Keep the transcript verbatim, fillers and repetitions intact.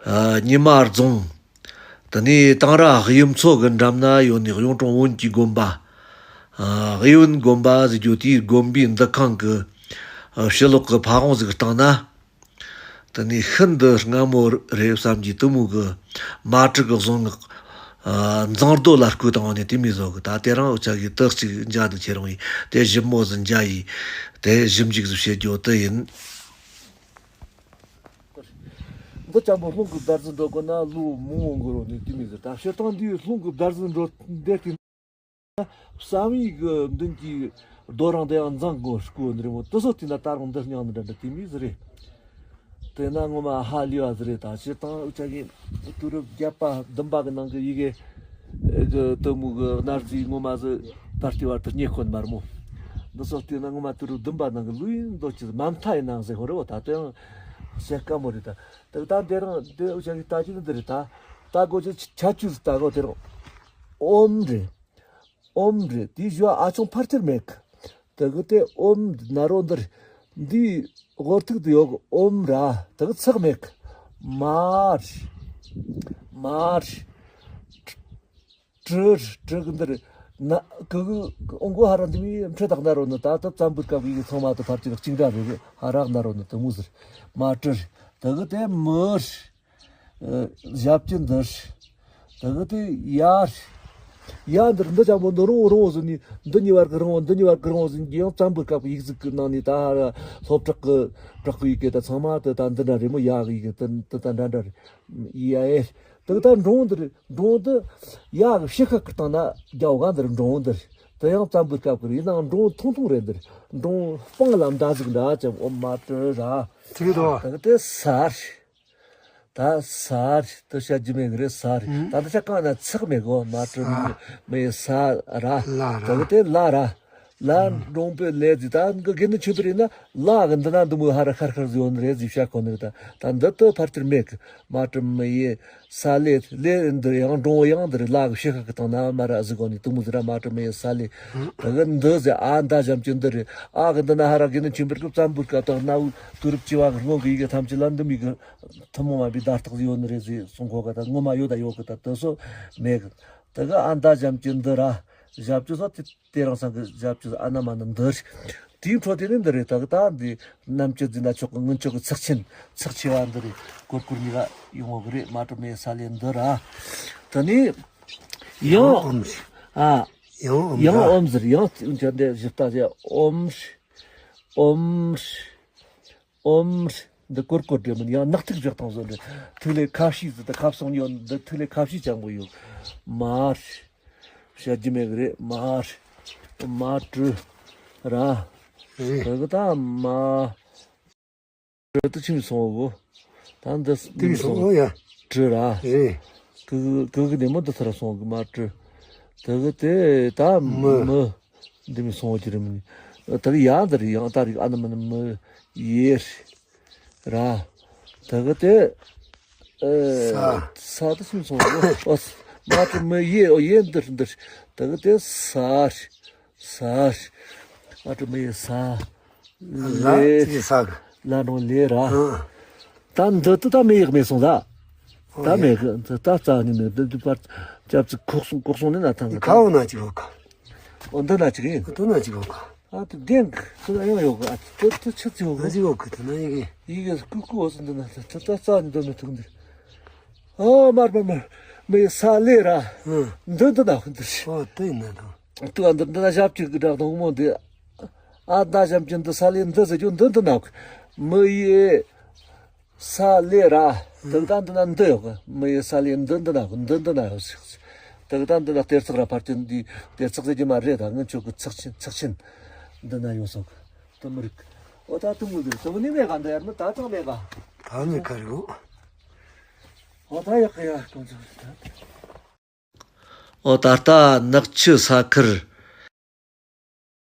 ཨ། ཉི་མ་རྫོང་། དེ་ནས་དང་ར་གཡུ་མཚོ་གི་འགྲམ་ན་ཡོད་ནི་གཡུང་དྲུང་བོན་གྱི་དགོན་པ། ཨ། གཡུ་བོན་དགོན་པ་ཟེར་རྒྱུ་དེའི་དགོན་པའི་འདུ་ཁང་གི་ཨ། ཕྱི་ལོགས་ཀྱི་ཕ་བོང་ཟིག་སྟེང་ན། དེ་ནས་ཤིན་ཏུ་སྔ་མོ་རེད་བསམ་གྱི་དེ་མོ་གི་མ་ཊི་གི་གཟུངས་སྔགས། ཨ། མཛངས་རྡོ་ལ་བརྐོས་བཏང་བ་ནི་དེ་མོ་ཟིག་གི། ད་དེ་རིང་འུ་ཅག་གིས་དེ་གཅིག་མཇལ་ནི་ཁྱེད་རང་ཡིན། དེ་ཞིབ་མོ་ཟིག་མཇལ་ཡིན། དེ་ཞིབ་འཇུག་ཟིག་བྱེད་རྒྱུ་དེ་ཡིན། འདི་ཅང་པོ་རླུང་གི་བདར་ཟིན་འགྲོ་དགོས་ན་ལོ་མང་པོ་འགོར་རོ་ནི་དེ་མོ་ཟིག། ད་སྤྱིར་བཏང་འདིའི་རླུང་གི་བདར་ཟིན་འགྲོ་འདེད་དེ་ན་བསམ་ཡས་གི་མདུན་གྱི་རྡོ་རིང་དེ་ཡང་མཛངས་དགོས་བརྐོས་ནི་རེད་མོ། དེ་སོ་དེ་ན་ད་རུང་འདི་སྙིང་ནི་འདྲ་འདྲ་དེ་མོ་ཟིག་རེད། དེ་ན་ངོ་མ་ཧ་ལས་པ་ཟིག་རེད། ད་སྤྱིར་བཏང་འུ་ཅག་གི་དུས་རབས་བརྒྱད་པ་བདུན་པ་གི་ནང་གི་ཡི་གེ་གི་དེ་མོ་གི་གནའ་རྫས་ངོ་མ་ཟིག་ད་ལྟའི་བར་དུ་རྙེད་ཁོ་ནི་མ་རེད་མོ། འདི་སོ་བལྟས་ན་ངོ་མ་དུས་རབས་བདུན་པ་ནང་གི་ལོ་ཡིན་མདོ་ཅི་ཟིག་མ་མཐའ་ཡིན་ནང་ཟེར་ཧོ་རེད་བ། ད་དེ་ཡང་བཤད་དཀའ་མོ་རེད། ད་དེ་ད་འདི་རང་འདི་འུ་ཅག་གི་ལྟ་རྒྱུ་ནི་འདི་རེད། ད་ལྟ་དགོས་རྒྱུ་ཆ་ཆུ་ཟིག་ལྟ་དགོས། དེ་རང་ཨོམ་རེད། ཨོམ་རེད། དེའི་ཞོ་ཨ་ཆུང་ཕལ་ཆེར་མེད་གི། དེ་གི་དེ་ཨོམ་ན་རོ་འདིར། འདིའི་དབོར་ཐུག་ཏུ་ཡོད་གི་ཨོམ་ར། དེ་གི་ཚེག་མེད་གི། མ་རེད། མ་རེད། དྲི་རེད། དྲི་གི་འདིར། ན་གི་གི་ཨོང་གོ་ཧ་ར་འདི་མི་འཕྲོད་དག་ན་རོ་ནི། ད་ལྟ་བཙན་པོའི་སྐབས་ཀྱི་ཚང་མ་དུ་ཕལ་ཆེར་གཅིག་འདྲ་རེད་གི། ཧ་རག་ན་རོ་ནི་དེ་མོ་ཟིག། མ་དྲི་རེད། དེ་གི་དེ་མི་རེད། ཨ། ཞབས་ཀྱུ་འདི་རེད། དེ་གི་དེ་ཡ་རེད། ཡ་འདིར་འདི་ཅང་པོ་འདི་རིང་བོ་རིང་བོ་ཟིག་ནི་འདི་གཉིས་བར་གི་རིང་བོ། འདི་གཉིས་བར་གི་རིང་བོ་ཟིག་གི་ཡང་བཙན་པོའི་སྐབས་ཀྱི་ཡིག་གཟུགས་ཀྱི་ནང་ནས། ད་ཧ་ར་སློབ་གྲོགས་ཀྱི་གྲོགས་ཀྱི་ཡི་གེ་ད་ཚང་མ་དེ་ད་འདི་འདྲ་རེད་མོ། ཡ་གི་ཡི་གེ་དེ་དེ་ད་འདྲ་འདྲ་རེད། ཡ་ཨེ། དེ་གི་ད་འབྲོང་འདིར། འབྲོང་འདི་ཡ་གི་ཕྱི་ཁ་གི་སྟེང་ན་རྒྱབ་ག་འདིར་འབྲོང་འདིར། དེ་ཡང་བཙན་པོའི་སྐབས་ཀྱི་རེད། ཡིན་ནའང་འབྲོང་ཐུང་ཐུང་རེད། འདིར་འབྲོང་སྤང་ལ་མདའ་ཟིག་འདྲ་ཅང་ཨོ་མ་དྲི་ར། དེ་གི་དོ། དེ་གི་དེ་ས་རེད། ད་ས་རེད། དེ་བཤད་རྒྱུ་མེད་གི་རེད། ས་རེད། ཨུ། ད་འདི་ཆ་གང་ན་ཚེག་མེད་གོ། མ་དྲི་མི་ས་ར། ལ་ར། དེ་གི་དེ་ལ་ར། ལ་འབྲོང་པོའི་ལས་ཟིག། ད་འགི་དགེ་འདུན་ཆོས་འཕེལ་ཡིན་ན་ལ་གི་འདི་ན་འདི་མོ་ཧ་ར་ཤར་ཤར་ཟིག་ཡོད་ནི་རེད་ཟིག་བཤད་གོ་ནི་རེད། ད་ད་འདི་དེ་ཕལ་ཆེར་མེད་གི། མ་དྲི་མི་ཡེ་ས་ལེ། ལེ་འདི་ཡང་འབྲོང་ཡང་འདི་རེད། ལ་གི་ཕྱི་ཁ་གི་སྟེང་ན་མ་ར་ཟིག་གོ་ནི་དེ་མོ་ཟིག་ར། མ་དྲི་མི་ཡེ་ས་ལེ། དེ་གི་འདི་ཟེ་ཨ་མདའ་ཞབས་ཀྱུ་འདི་རེད། ཨ་གི་འདི་ན་ཧ་ར་དགེ་འདུན་ཆོས་འཕེལ་གི་བཙན་པོའི་སྐབས་དང་གནའ་བོའི་དུས་རབས་བཅུ་བ་གི་སྔོན་གི་ཡི་གེ་ཐམས་ཅད་ལ་འདི་མོ་གི་ཐུན་མོང་མ་ཡིན་པའི་བརྡ་རྟགས་ཟིག་ཡོད་ནི་རེད་ཟེ་གསུང་གོ་གི། ད་ངོ་མ་ཡོད་ད་ཡོད་གི། ད་དེ་སོ་མེད་གི། དེ་གི་ཨ་མདའ་ཞབས་ཀྱུ་འདི་ར། ཞབས་ཀྱུ་སོ་དེ་དེ་རིང་སང་གི་ཞབས་ཀྱུ་ཨ་ན་མ་ན་འདི་རེད། དེའི་འཕྲོ་དེ་ནི་འདི་རེད། ད་གི་ད་འདི་རྣམ་དཔྱོད་འཛིན་ན་ཆོག་གི། སྔོན་ཆོག་གི་ཚེག་ཆེན་ཚེག་ཆེ་བ་འདི་རེད། གོར་གོར་གཉིས་ཀ་ཡོང་བ་གི་རེད། མ་དྲི་མི་ཡེ་ས་ལེ་འདི་ར། དེ་ནས་ཡང་ཨོམ་རེད། ཨ། ཡང་ཨོམ་ཡང་ར། ཨོམ་ཟེར། ཡང་འདི་ཞིབ་ལྟ་བྱས། ཨོམ་རེད། ཨོམ་རེད། ཨོམ། འདི་གོར་གོར་འདྲ་མིན། ཡང་ནག་ཐིག་བཞག་བཏང་བཟོ་འདྲ། ཐིག་ལེ་ཁ་ཤས་ཟིག་ད་ཁ་བསང་ཡོད། འདི་ཐིག་ལེ་ཁ་ཤས་ཅང་པོ་ཡོད། མ་རེད། བཤད་རྒྱུ་མེད་གི་རེད། མ་རེད། མ་དྲི་ར། རེད། དེ་གི་ད་མ་དྲི་དེ་ཆི་མོ་སོང་བོ། ད་འདི་དེ་མོ་སོང་། ཨོ་ཡ། དྲི་ར། རེད། གི་གི་གི་ནས་མོ་འདི་ཚར་སོང་གི། མ་དྲི། དེ་གི་དེ་ད་མི། མི། འདི་མི་སོང་གི་རེད་མིན། ད་གི་ཡང་འདི་རེད། ཡང་ད་རེད། ཨ་ན་མ་ན་མི་ཡེ་ར། དེ་གི་དེ་ཨ་ས། ས་དེ་ཆི་མོ་སོང་བོ། ཨོ་མ་དྲི་མི་ཡེ། ཨོ་ཡེ་འདི་རེད། འདི་རེད། དེ་གི་དེ་ས་རེད། ས་རེད། མ་དྲི་མི་ཡེ་ས། ལ་ལེ། ཅི་ས་གི། ལ་ནོ་ལེ་ར། ཨ། ད་འདི་ཏུ་ད་མེ་ཡག་མེ་སོང་ད། ཨོ་ད་ཡ། མེ་གི་འདི་ད་རྩ་ནི་མེ། འདི་འདི་པར་ཅབ་ཙི་ཁོག་སོང་ཁོག་སོང་ནི་ན་ཐང་གི་ད། ཁ་འོ་ན་ཅིག་ཡོད་ཁ། འོ་འདི་ན་ཅིག་ཡིན། འོ་དོ་ན་ཅིག་ཡོད་ཁ། ཨ་དེ་བདེན་གི། དེ་ན་ཡང་ཡོད་གི། ཨ་དེ་དེ་ཆི་ཙི་ཡོད་གི། ན་ཅིག་ཡོད་གི། དེ་ན་ཡི་གེ། ཡི་གེ་ཀུ་ཀུ་འོ་སི་འདི་ན་ད་ད་རྩ་ནི་འདི་མེ་ཐུག་འདི། ཨོ་མར་མར་མར་མེ་ས་ལེ་ར། ཨ། འདི་འདི་ན་འདི། ཨོ་དེ་ཡིན་ན་དང་། ཏུ་ཨ་འདི་འདི་ན་ཞབས་ཀྱུ་གི་བྲག་དང་མོ་འདི། ཨ་ད་ཞབས་ཀྱུ་འདི་ས་ལེ་འདི་ཟེར་རྒྱུ་འདི་འདི་ན་གི། མི་ཡེ་ས་ལེ་ར། དེ་ད་འདི་ན་འདི་ཡོད་གི། མི་ཡེ་ས་ལེ་འདི་འདི་ན་གི། འདི་འདི་ན་ཡོད་ཟེར། དེ་ད་འདི་ན་གཏེར་ཚེག་ར་ཕར་ཅན་འདི་གཏེར་ཚེག་ཟེར་རྒྱུ་མ་རེད། ད་སྔོན་ཆོག་གི་ཚེག་ཆེན་ཚེག་ཆེན་འདི་ན་ཡོད་སོང་གི། དེ་མི་རིག། ཨོ་ད་དུ་མི་འདི་དུ་མི་ནི་མེད་ག། འདི་ཡར་མི་ད་ཙང་མེད་ག། ད་མི་ཁ་རིག་ཨོ་ད་ཡག་གི་ཡ་གོང་ཚོ། ཨོ་ད་ལྟ་ནག་ཆུ་ས་ཁུལ་